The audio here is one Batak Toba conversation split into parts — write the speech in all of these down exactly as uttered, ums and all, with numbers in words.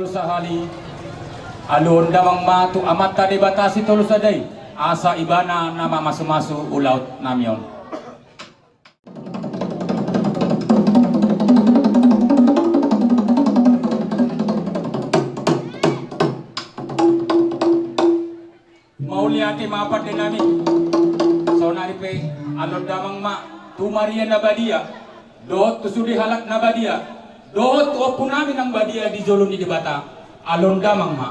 Sahali, aluhon damang ma tu Amanta Debata Sitolu Sada i, asa Ibana na mamasumasu ulaon nami on. Mauliate ma pande nami. Saonari pe aluhon damang ma tu Maria na badia, dohot tu sude halak na badia, dohot tu ompu nami nang badia di jolo ni Debata. Aluhon damang ma.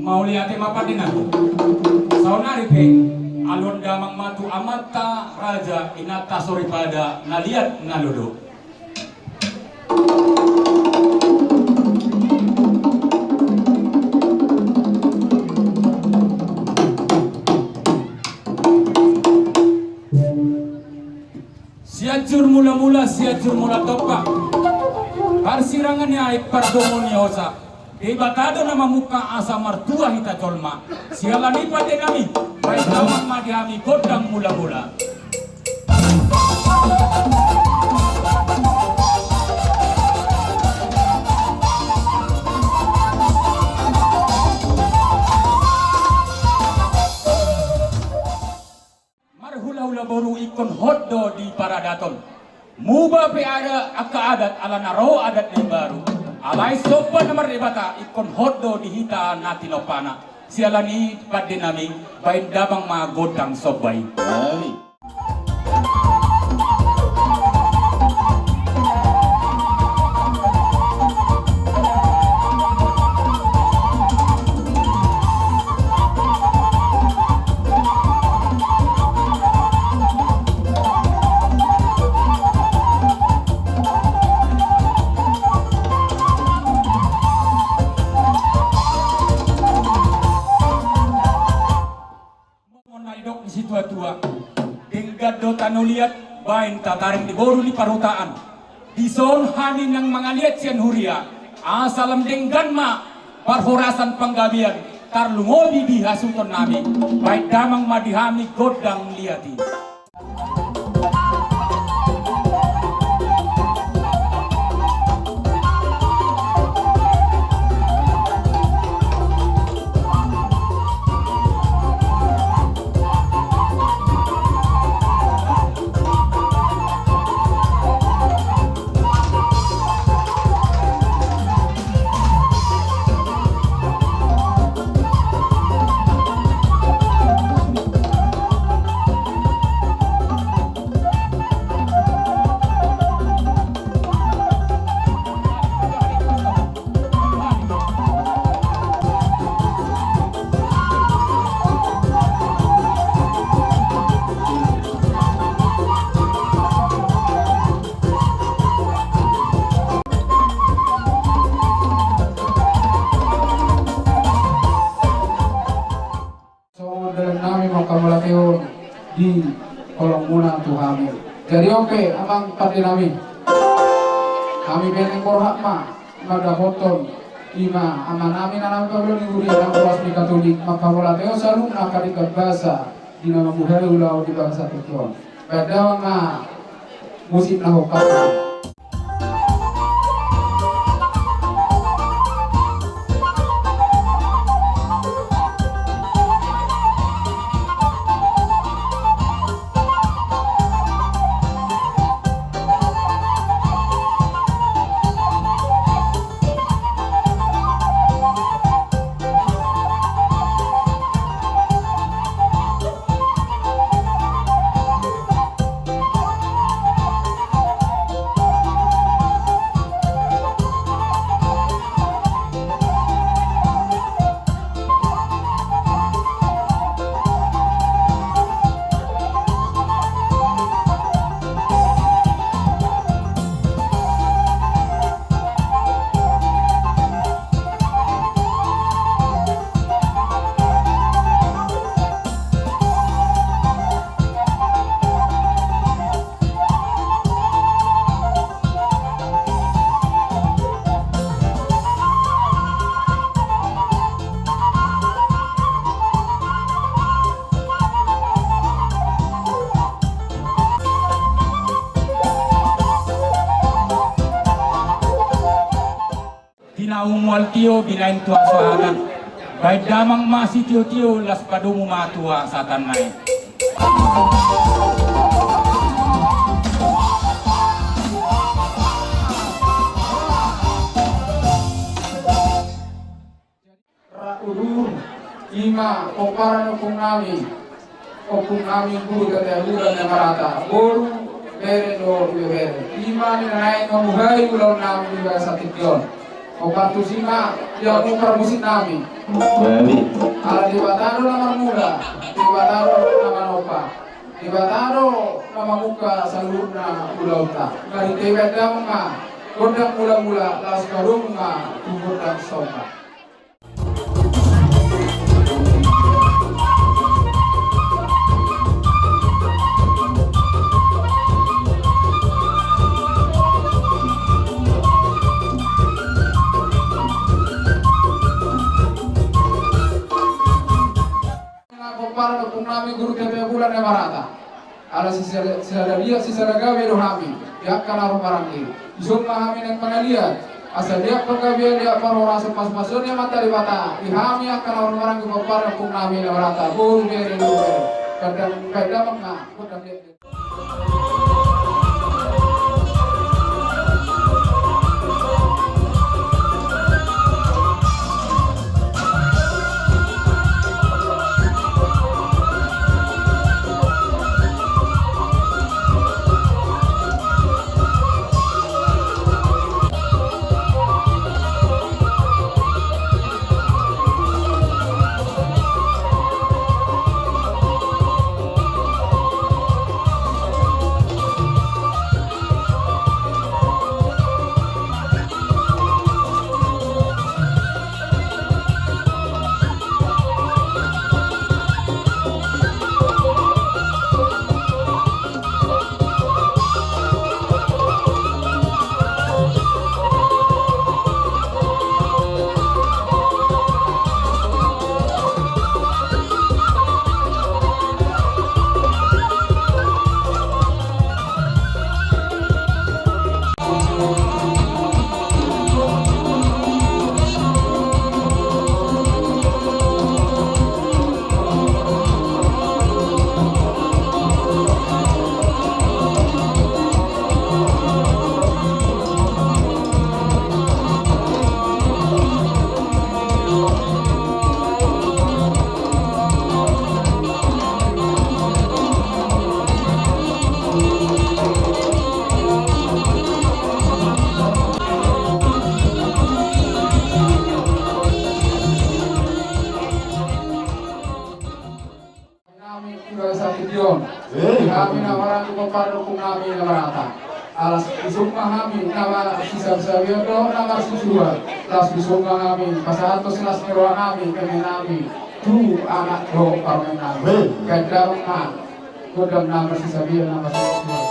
Mauliate ma pande nami. Saonari pe aluhon damang ma tu amanta raja, inanta soripada na liat na lolo. Sianjur Mulamula, Sianjur Mulatompa, parsirangan ni aek, pardongan ni hosa, Debata do na mamungka asa martua hita jolma. Siala ni i pande nami, baen damang ma di hami gondang mulamula. Marhulahula boru ingkon hot do di paradaton. Muba pe ada angka adat ala na ro adat na imbaru. Alai somba na mardebata ingkon hot do di hita na tinompana. Siala ni i pande nami, baen damang ma gondang somba i. Songon na nidok ni situatua, denggan do tano liat, baen tataring di boru ni parhutaan. Dison hami nang mangaliat sian huria, asa lam denggan ma parhorasan panggabean, tarlumobi di hasuhuton nami, baen damang ma di hami gondang liat i. Songon dalan nami ma hamu lateon di holongmuna tu hami. Jadi on pe amang pande nami, hami pe naeng borhat ma mandapothon ima ama nami na naeng paulon ni huria na boras ni Katolik, manghaholahon saluhutna angka denggan basa di na mambuhai ulaon di bangsa tingki on. Baen damang ma musik na hombar. Mual tio binahen tu hasahatan. Bahen damang ma sitiotio, las padomu ma tu hasahatan nai. Ra udur, ima pomparan ompung nami, ompung nami Guru Gede Bulan na marata, boru, bere dohot ibebere. Ima na naeng mamuhai ulaon nami di bagasan tingki on. Pomparan tusi ma di hamu parmusik nami. Ala Debata do na marmula, Debata do na manompa, Debata do na mamungka saluhutna ulaonta. Marhite i bahen damang ma gondang mulamula, laos padomu ma tu gondang somba. Pomparan ompung nami Guru Gede Bulan na marata. Ala sisada, sisada dia, sisada gabe do hami di angka na ro maranggi. Dison ma hami naeng mangaliat asa dia panggabean, dia parhorasan, pasupasu ni Amanta Debata di hami angka na ro maranggi, pomparan ompung nami na marata, boru, bere, ibebere. Bahen damang ma gondang dia. Nami iba sakition. Eh. Di hami na maranggi, pomparan ompung nami na marata. Alas isuk ma hami na marsisabisabian dohot na marsusuan. Las isuk ma hami pasahathon las ni roha nami, peme nami tu anak dohot parumaen nami. Eh. Bahen damang ma gondang na marsisabian, na marsusuan.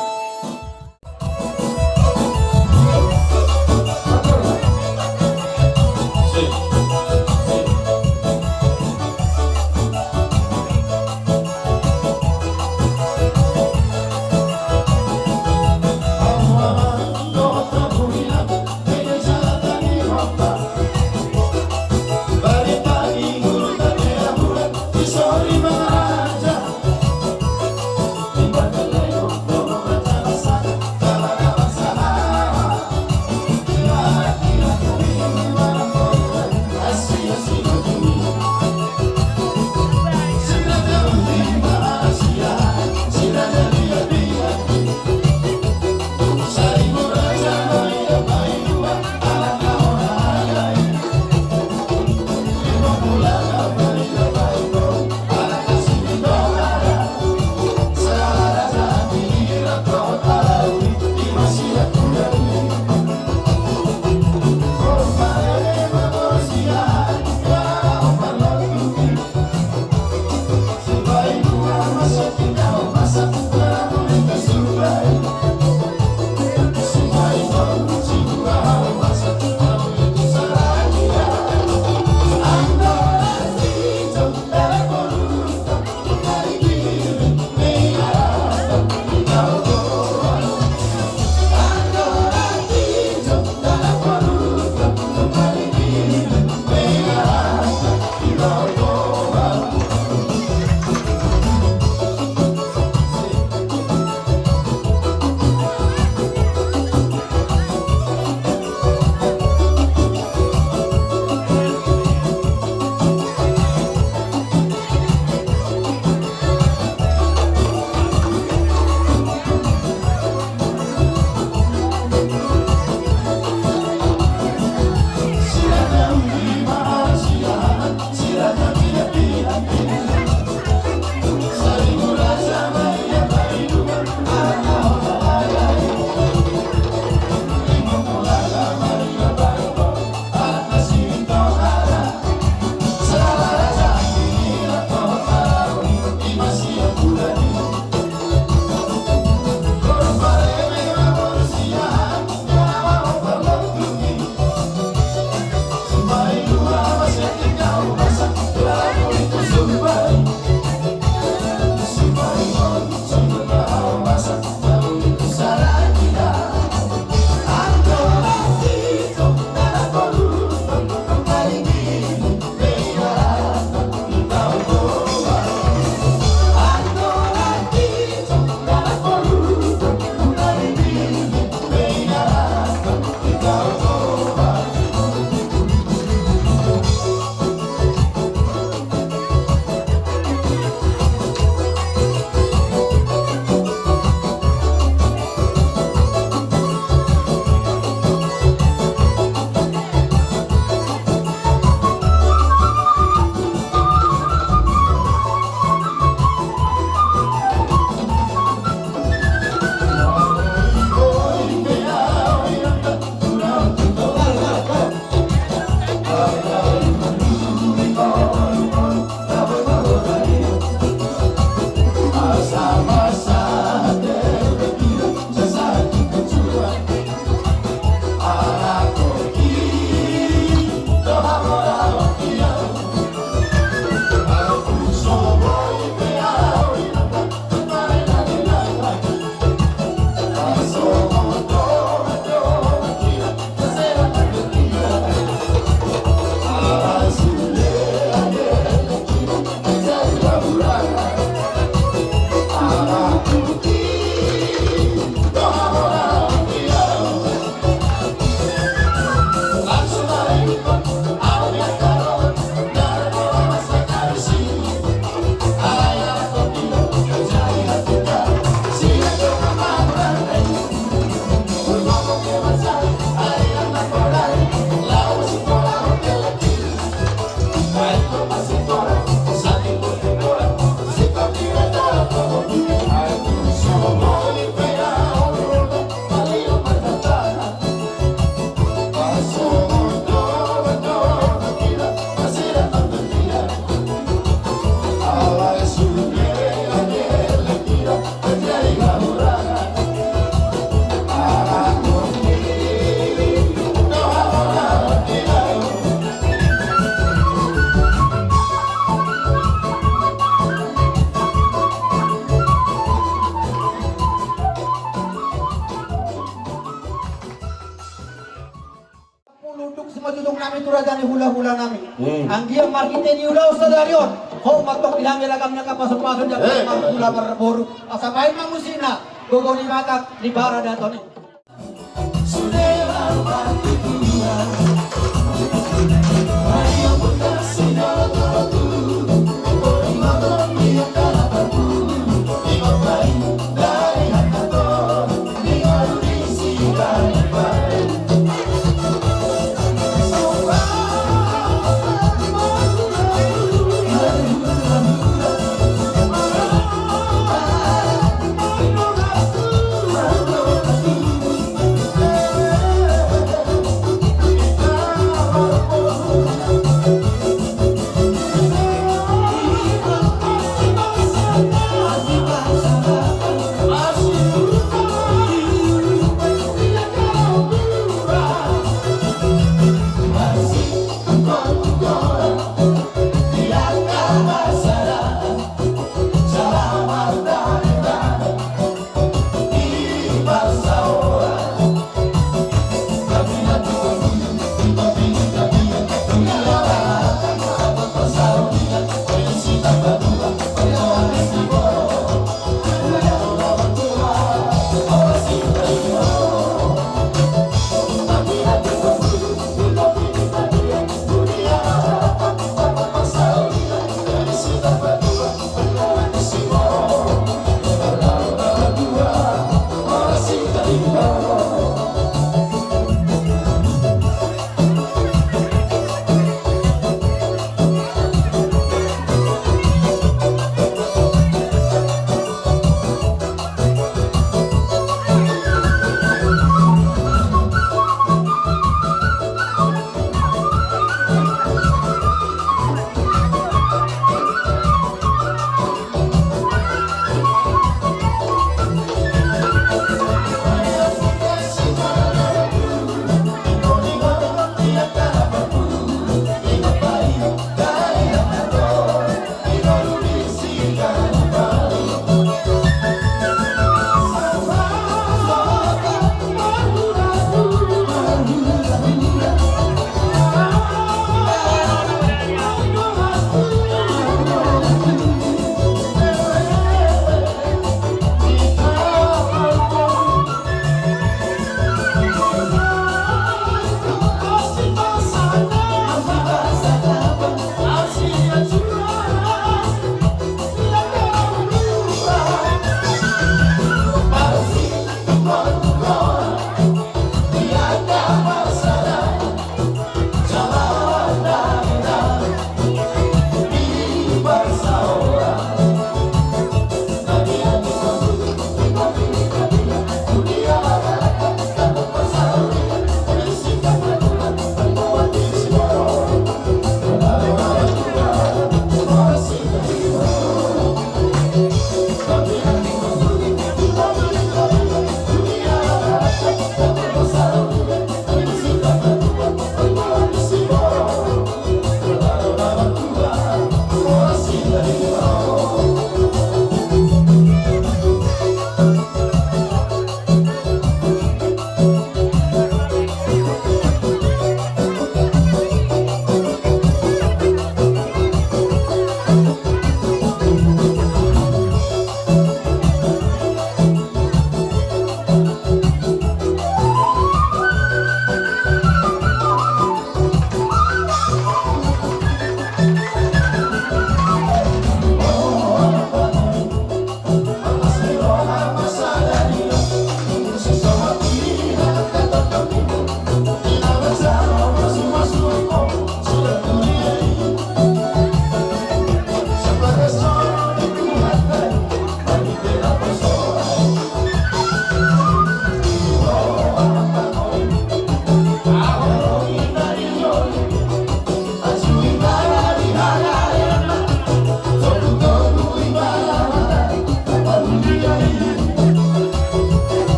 Molo dung simanjujung nami tu raja ni hulahula nami. Hmm. Anggiat marhite ni ulaon sadari on, hot ma antong di hami ragam ni angka pasupasu di angka, eh, hulahula marboru. Asa baen ma musik na gogo ni Batak di paradaton i.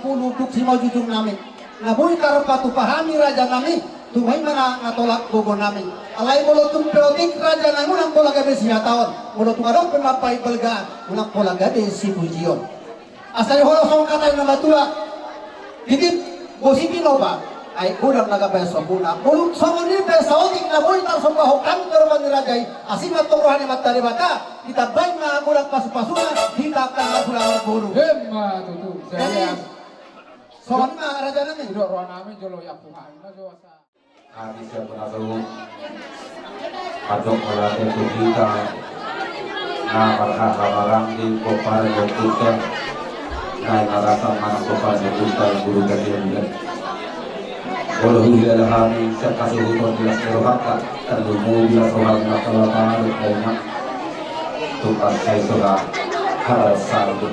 Pulu dung simanjujung nami, na boi tarpatupa hami raja nami, tumai ma na tolap gogo nami. Alai molo tung pe otik raja nami, unang pola gabe sihataon. Molo tung adong pe mambahen balgaan, unang pola gabe sipujion. Asa diholos songon hata ni na matua: Titip bosi pinopa, ai godang na gabe sombuna. Molo songon i pe saotik na boi tarsombahon hami tu roha ni raja i, asi ma tong roha ni Amanta Debata, ditambai ma godang pasupasuna, di tangkas na hula marboru. Emma tutu. Jadi, jadi, songon i ma raja nami. Didok roha nami jolo i, ampu hami ma jo asa. Hami siap na saluhut. Adong mauliate tu hita na marhaha maranggi, pomparan ni ompunta, na i marasa manang pomparan ni ompunta Guru Gajah Muda. Molo huhilala hami sian hasuhuton di las ni rohanta, tarlumobi las rohanta na tolap adat dainang. Tung mansai soha hal saldo.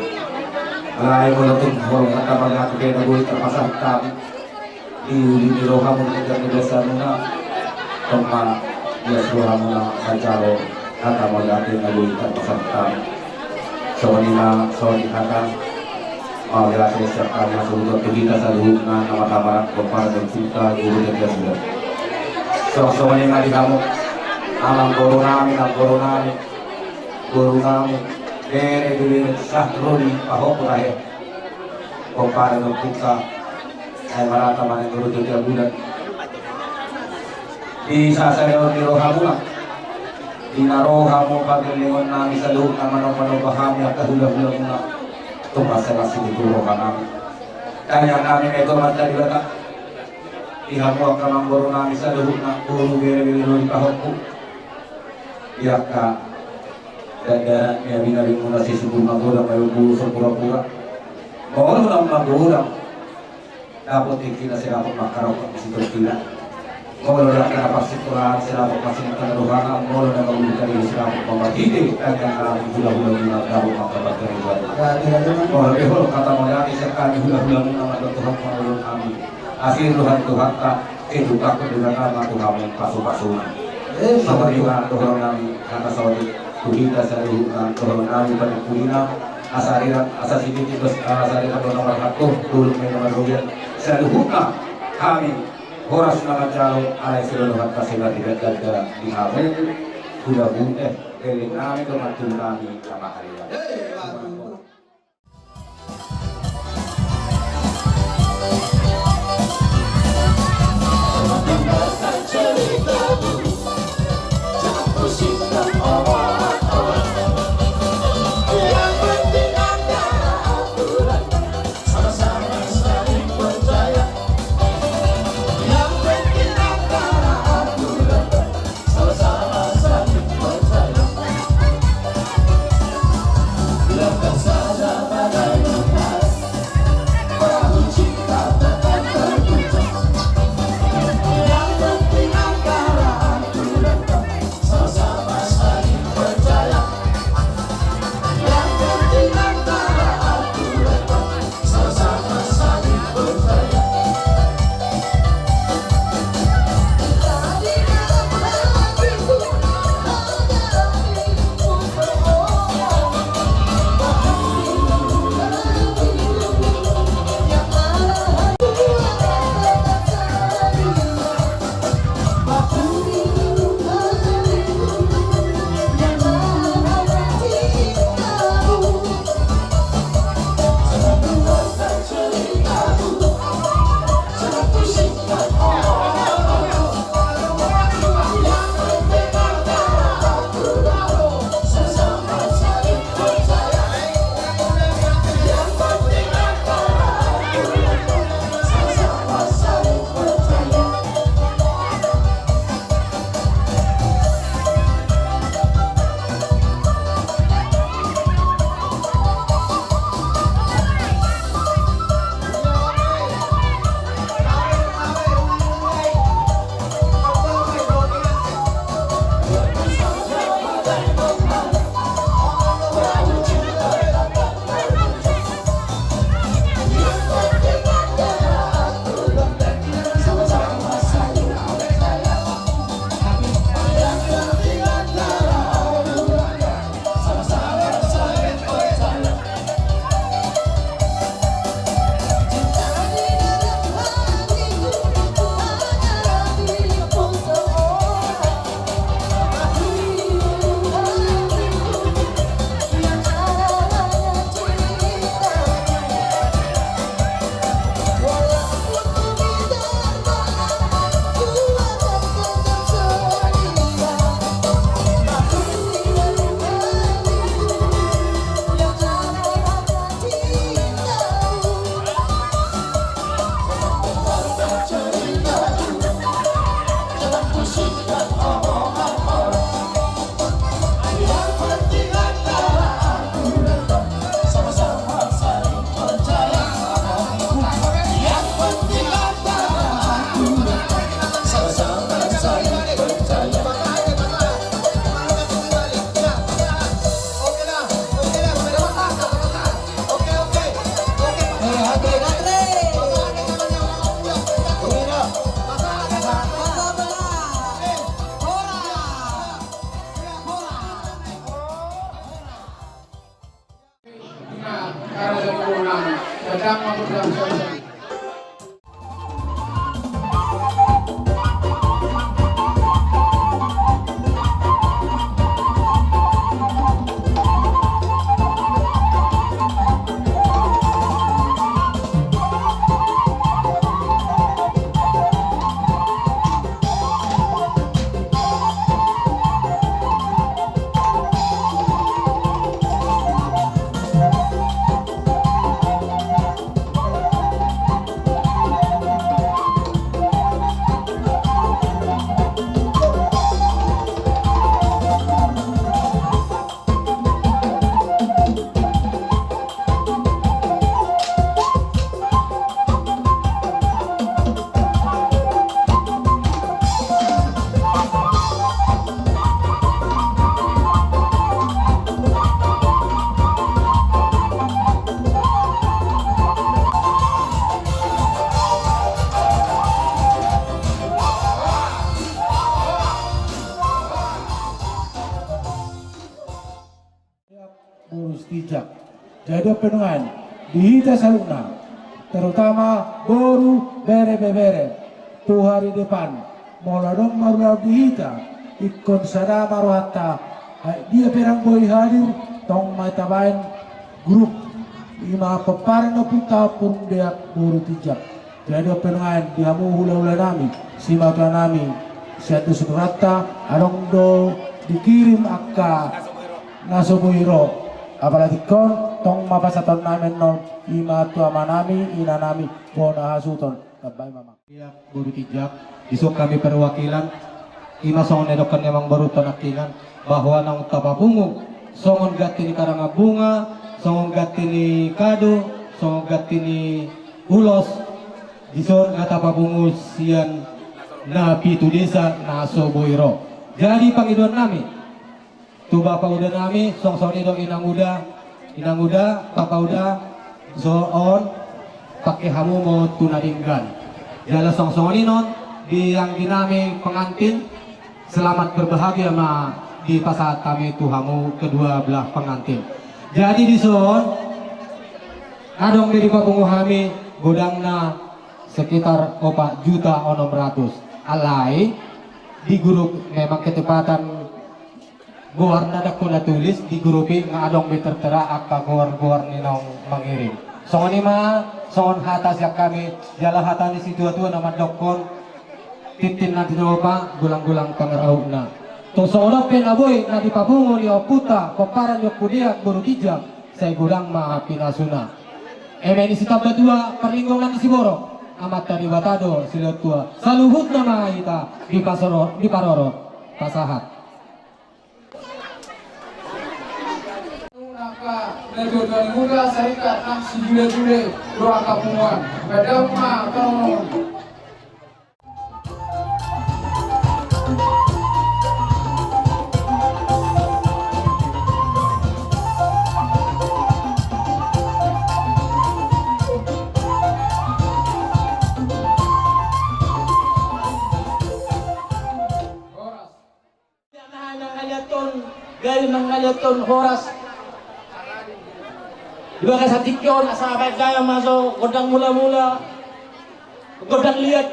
Alai molo tung holong hata mauliate pe na boi tarpasahat hami di uli ni rohamuna, di gabe ni basamuna, tong ma di las rohamuna manjalo hata mauliate na boi tarpasahat hami. Songon i ma, songon i hata mauliate sian hami hasuhuton tu hita saluhutna na marhaha maranggi, pomparan ni ompunta Guru Gajah Muda. Songon, songon i ma di hamu amangboru nami, namboru nami, boru nami, bere, bere, sahat ro di pahompu tahe, pomparan ni ompunta na i marasa manang Guru Gajah Muda. Di sasaleon ni rohamuna, di na ro hamu pargellengon nami saluhutna manomba-nomba hami angka hula-hulamuna, tung mansai marsibutubu roha nami. Tangiang nami ma i tu Amanta Debata, di hamu angka amangboru nami saluhutna, boru, bere, bere ro di pahompu, di angka dakdanak ni abinabimuna, sisungkun magodang ma i, umpul so pura-pura. Molo na magodang, dapot tingkina sai dapot mangkarongkot di sitorina. Molo ndang na parsikolaan sai dapot parsikolaan rohana, molo na mangulung karejo sai dapot ma marhite tangiang nami hula-hulamuna dapot mangkaparkarejoan. Molo pe holong hata mauliate sian hami hula-hulamuna mandok tu hamu mangulung hami. Asi roha ni Tuhanta, sai dipatupa Debata ma tu hamu pasupasuna. Songon i ma dohonon nami hata saotik tu hita saluhutna, dohonon nami panimpulina, asa rira, asa sititi dos, asa rira do na marhatto, dolok ma i na marrobean. Saluhutna hami horas na manjalo, alai sai do rohanta sai marhigantganta di hamu hula-hula, eh, leleng nami dohot mantubu nami na marharian. Boru Sitinjak. Jadi on pe nuaeng di hita saluhutna, terutama boru, bere, ibebere, tu hari depan, molo adong marulaon di hita, ingkon sada ma rohanta, ai dia pe ndang boi hadir, tong ma tabaen grup, ima pomparan ni ompunta Ompu Deak boru Sitinjak. Jadi on pe nuaeng di hamu hulahula nami, simatua nami, sian dusun Ranta, adong do dikirim angka na so boi ro. Apalagi ingkon tong ma pasahaton nami annon, ima tu ama nami, ina nami, bona hasuhuton. Tambai ma, Amang. Ia boru Sitinjak, dison hami perwakilan, ima songon na nidokkon ni amangborunta nangkiningan, bahwa naung tapapungu songon ganti ni karangan bunga, songon ganti ni kado, songon ganti ni ulos, dison na tapapungu sian na pitu desa na so boi ro. Jadi pangidoan nami tu bapauda nami, songon i do inanguda, inanguda, papauda, songon pangke hamu ma tu na denggan. Jala songon i non di anggi nami pengantin, selamat berbahagia ma dipasahat hami tu hamu kedua belah pengantin. Jadi dison, adong be dipapungu hami godangna sekitar opat juta onom ratus. Alai di grup memang ketepatan goarna, ndang hona tulis di grup i, nga adong be tertera angka goar-goar ni naung mangirim. Songon i ma, songon hata sian hami, jala hata ni situatua na mandokkon, tintin na tinopa, gulang-gulang pangarahutna. Tung songon on pe na boi na dipapungu ni ompunta, pomparan ni Ompu Deak boru Sitinjak, sai godang ma pinasuna. Eme ni Sitambatua, parlinggoman ni siborok, Amanta Debata do silehon tua. Saluhutna ma hita dipasoro-, diparorot, pasahat. Angka natuatua ni huta, sarikat nang sijulejule roha hapunguan. Godang ma panongon. Horas. Gabe mangaliathon, gabe mangaliathon horas. Di bagasan tingki on asa baen gabe ma jo gondang mulamula, gondang liat.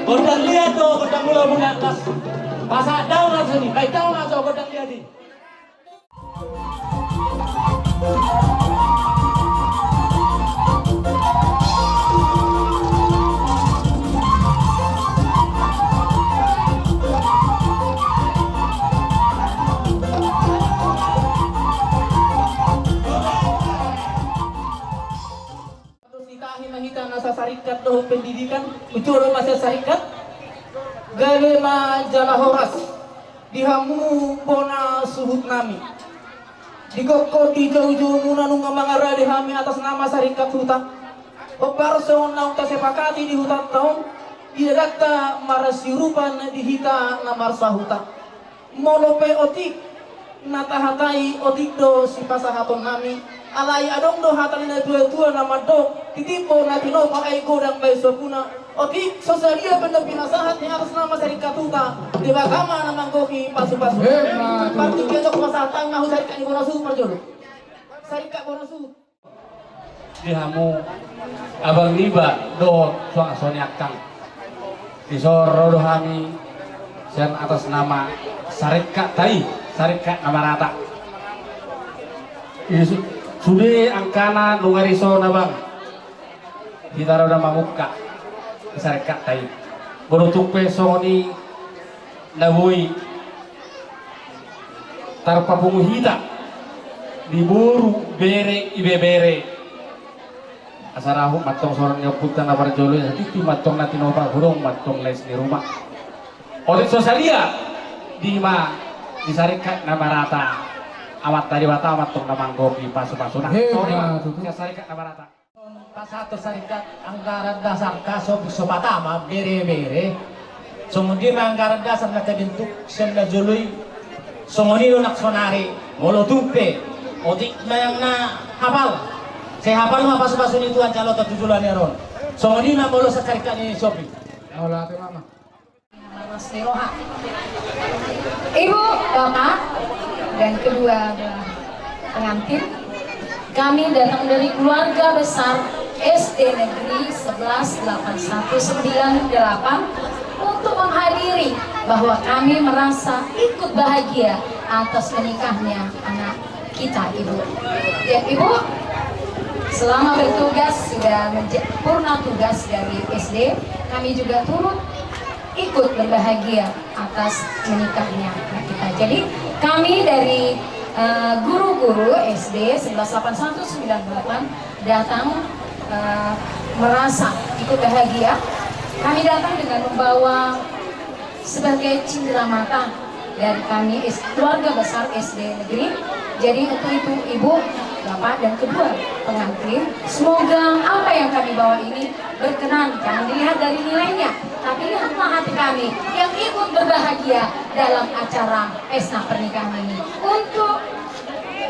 Gondang liat do gondang mulamula, las. Pasahat daon ma jo i, baen daon ma jo gondang liat i. Sitahi ma hita na sasarikat dohot pendidikan, ucuro ma sasarikat, gabe ma jala horas di hamu bona suhut nami. Di gokhon di joujoumuna nunga mangarade hami atas nama sarikat huta. Hombar songon naung tasepakati di hutanta on, di dadanta marsiurupan di hita na marsahuta. Molo pe otik na tahatai, otik do sipasahaton nami. Alai adong do hata ni natuatua na mandok, titip do na tinopa ai godang baen sopuna. Otik so sadia pe na pinasahat ni atas nama sarikat huta, Debata ma na manggohi pasupasu. Emma tutu. Partingkian do pasahat hami ma tu sarikat ni bona suhut parjolo. Saringkat boru suhut. Di hamu abang niba dohot suang songon i angkang. Dison ro do hami sian atas nama saringkatta i, Saringkat Namarata. I su-, sude angkana nunga dison abang. Hita ro do mamungka saringkatta i. Molo tung pe songon i na boi tarpapungu hita di boru, bere, ibebere. Asa rahut mantong songon ni ompunta na parjolo i, satingting mantong na tinopa, hudong mantong na isi ni ruma. Otik so sadia di ma di Saringkat Namarata, Amanta Debata mantong na manggohi pasupasuna. Songon i ma sian Saringkat Namarata. Pasahat tu saringkat anggaran dasar, angka so, so patama, bere-bere. Songon dia ma anggaran dasar na tabentuk sian na jolo i. Songon i do nang sonari, molo tung pe otik ma na hapal. Sai hapal ma pasupasu ni Tuhan jalo tu joloan ni ari on. Songon i ma molo sasaringkat ni sopi. Mauliate ma. Ibu, Bapak, dan kedua belah pengantin, kami datang dari keluarga besar S D Negeri sebelas delapan satu sembilan delapan untuk menghadiri, bahwa kami merasa ikut bahagia atas menikahnya anak kita, Ibu. Ya, Ibu, selama bertugas sudah menja-, purna tugas dari S D, kami juga turut ikut berbahagia atas menikahnya anak kita. Jadi, kami dari, eh, guru-guru S D sebelas delapan satu sembilan delapan datang, eh, merasa ikut bahagia. Kami datang dengan membawa sebagai cindera mata dari kami S-, keluarga besar S D Negeri. Jadi, untuk itu, Ibu, Bapak, dan kedua pengantin, semoga apa yang kami bawa ini berkenan. Jangan dilihat dari nilainya, tapi lihatlah hati kami yang ikut berbahagia dalam acara pesta pernikahan ini. Untuk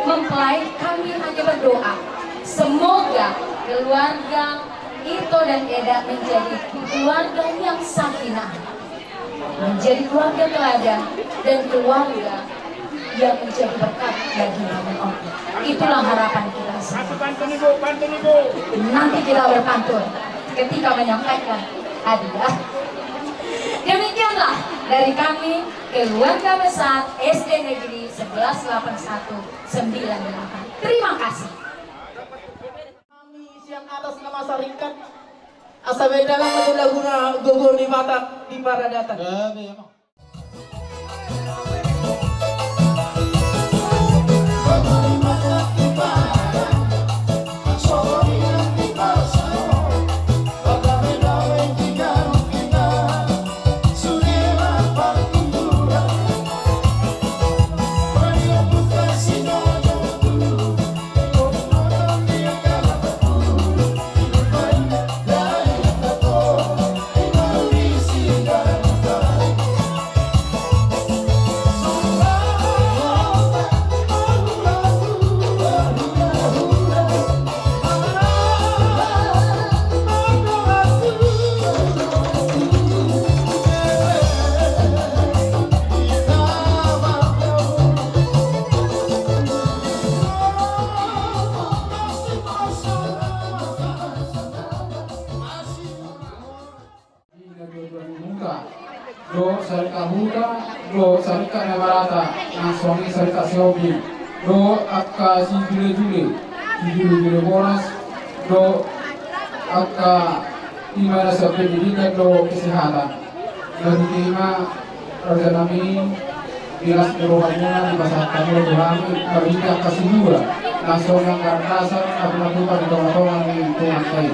mempelai, kami hanya berdoa, semoga keluarga Ito dan Eda menjadi keluarga yang sakinah, menjadi keluarga teladan, dan keluarga yang menjadi berkat bagi kami, Om. Itulah harapan kita semua. Pantun, Ibu, pantun, Ibu. Nanti kita berpantun ketika menyampaikan hadiah. Demikianlah dari kami, keluarga besar S D Negeri sebelas delapan satu sembilan delapan. Terima kasih. Kami sian atas nama Saringkat, asa baen dalan ma tu laguna gogo ni Batak di paradatan. Dohot saringkat huta, dohot saringkat na marata, na songon i saringkat sihombing, dohot angka sijulejule, sijulejule boras, dohot angka i ma na sian pendidikan dohot kesehatan. Marhite i ma raja nami, di las ni rohamuna dipasahat hamu tu hami marhite angka siluan na songon i anggaran dasar na pinatupa di tongatonga ni tunganta i.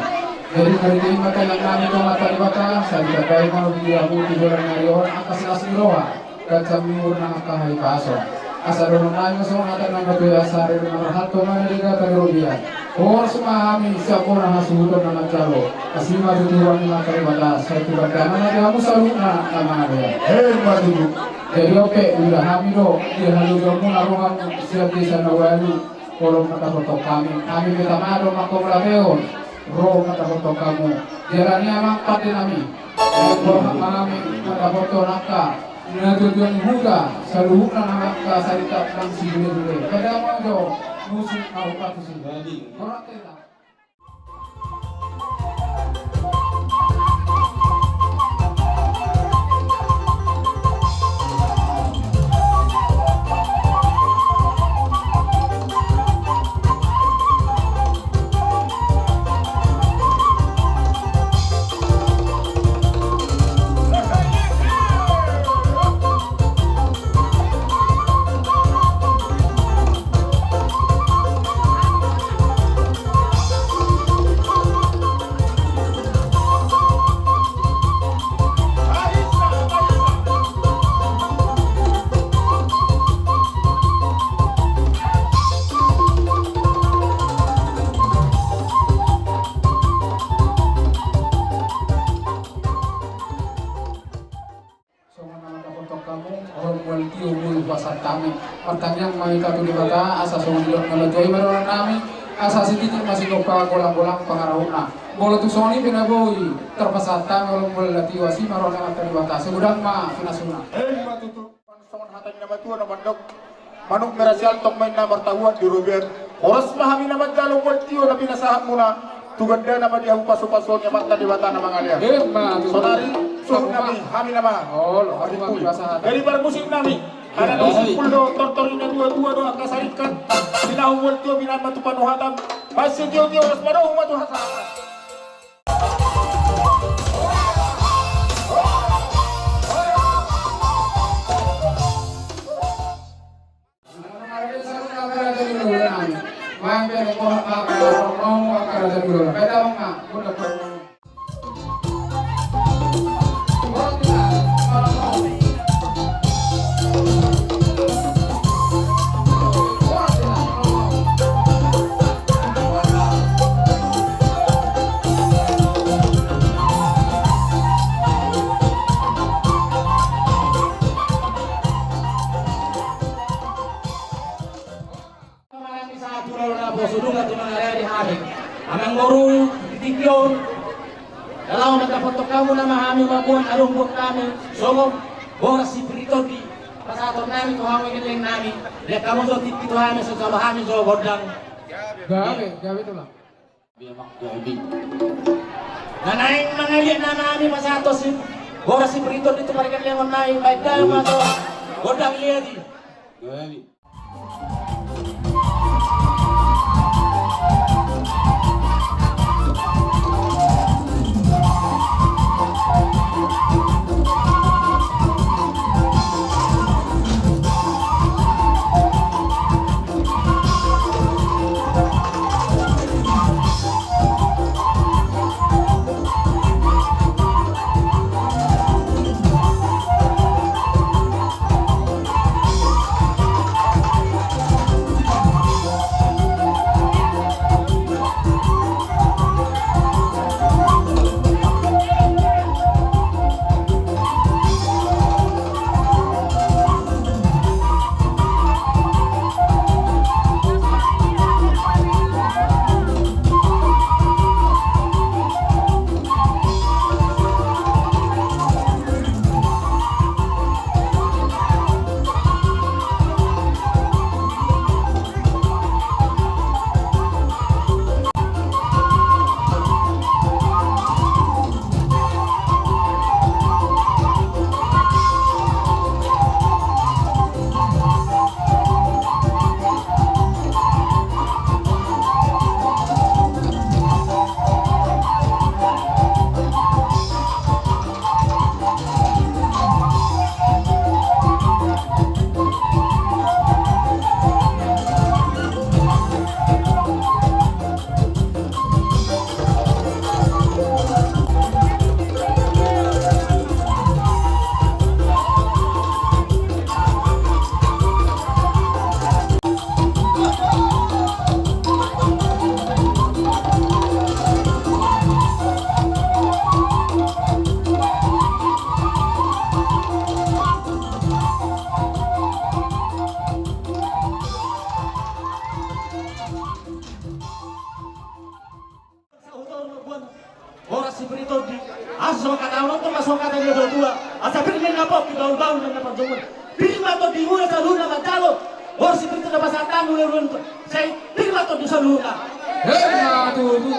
Jadi marhite i ma tangiang nami tu Amanta Debata, sai ditandai ma di hamu tu joloan ni ari on angka silas ni roha, ganjang ni umur nang angka hahipason. Asa dohonon nami ma songon hata ni natuatua i, asa rere na marhalto ma na di gata ni robean. Horas ma hami sian bona hasuhuton na manjalo. Asi ma tu Tuhan Amanta Debata, sai tu pardana ma di hamu saluhutna na mangalean. Emma tutu. Jadi on pe, huida hami do di halomoanmuna rohamu sian desa na ualu, ro mandapothon hami. Hami pe tama do manghaholahon, ro mandapothon hamu. Jala ni amang pande nami, ro ma hami mandapothon angka natuatua ni huta, saluhutna nang angka sarinta nang sijulejule. Pande ma jo. Musik au patus i. Jadi. Ora tena. Songon na mandapothon hamu, olo mual tio boi hupasahat hami. Martangiang ma hita tu Debata, asa songon nidok na matua i ma dohonon nami, asa sititi ma sigompa, golang-golang pangarahutna. Molo tung songon i pe na boi tarpasahat hami, olo mual tio, asi ma roha ni Amanta Debata, sai godang ma pinasuna. Emma tutu. Songon hata ni na matua na mandok, manuk merah siantok ma inna martahuan di robean. Horas ma hami na manjalo mual tio na pinasahatmuna, tu gandana ma di hamu pasu-pasuon ni Amanta Debata na mangalean. Emma tutu. Sonari suhut nami, hami nama. Olo, hami nama. Jadi parmusik nami. Ala ni simpul do, tortor ni na tua-tua do angka sarikat. Pinasahat mual tio, pinasahat ma tu panuhatan. Pasitio-tio, horas ma dohot ma tu hasahatan. Pamanang ni sahat tu laho naposo, dung na tumangariari hami. Amangboru, di tingki on, na laho mandapothon hamu nama hami mamboan adong buat nami songon boras sipir ni tondi, pasahaton nami tu hamu gelleng nami. Lean hamu jo tingki tu hami, so jalo hami jo gondang. Gabe, gabe tulang. Na naeng mangaliat nama hami pasahathon si boras sipir ni tondi tu pargellengon nami, baen damang ma jo gondang liat i. Sahutor mamboan boras sipir ni tondi. Asa songon hata on, tong ma songon hata ni na tua-tua. Asa pir ma na pongki, bahul-bahul ma na panjomon. Pir ma tondimuna saluhutna manjalo Borsi pintu na pasahat hami ulos-ulos sai pir ma tondi saluhutna. Emma tutu.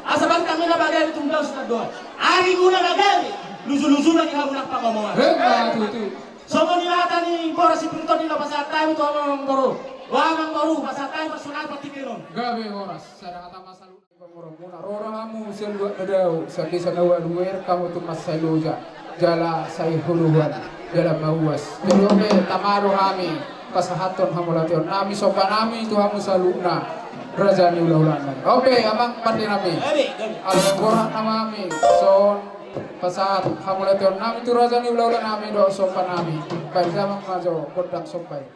Asa bantang ni na bagari tung daus na doa. Ari muna bagari luju-luju na di hamu na pangomoan. Emma tutu. Songon i hata ni borsi pintu na pasahat hami tu amangboru. Amangboru pasahat hami pasunat patingkiron. Gabe horas sada hata ma saluhutna. Pangoromuna ro do hamu sian luat na dao, sian desa na ualuer hamu tu mansai loja, jala sai huluan, jala mauas. Jadi oke, tama do hami pasahathon hamauliateon nami, somba nami tu hamu saluhutna raja ni hula-hula nami. Oke, amang pande nami. Ala borat nama nami, son pasahat hamauliateon nami tu raja ni hula-hula nami dohot somba nami. Baik, amang majo gondang somba i.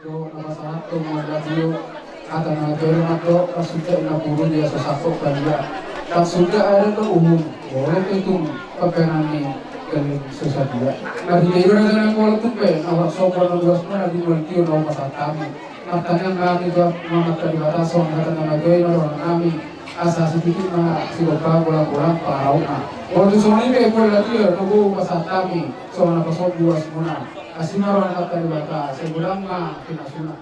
Dohot na pasahathon mardadio hata na toe mandok parsunda na puru dia so sangkot badia. Parsunda adat dohot uhum, molo pe tung pambahenan ni gelleng so sadia. Marhite i do raja nami, molo tung pe na hurang sombor na luas muna di molo tio na hupasahat hami. Martangiang ma hami tu Amanta Debata songon hata na toe mandok nami. Asa sititik ma sigompa, golang-golang pangarahutna. Molo tung songon i pe pola tio na hupasahat hami songon na pasombu luas muna. Asi ma roha ni Amanta Debata, sai godang ma pinasuna.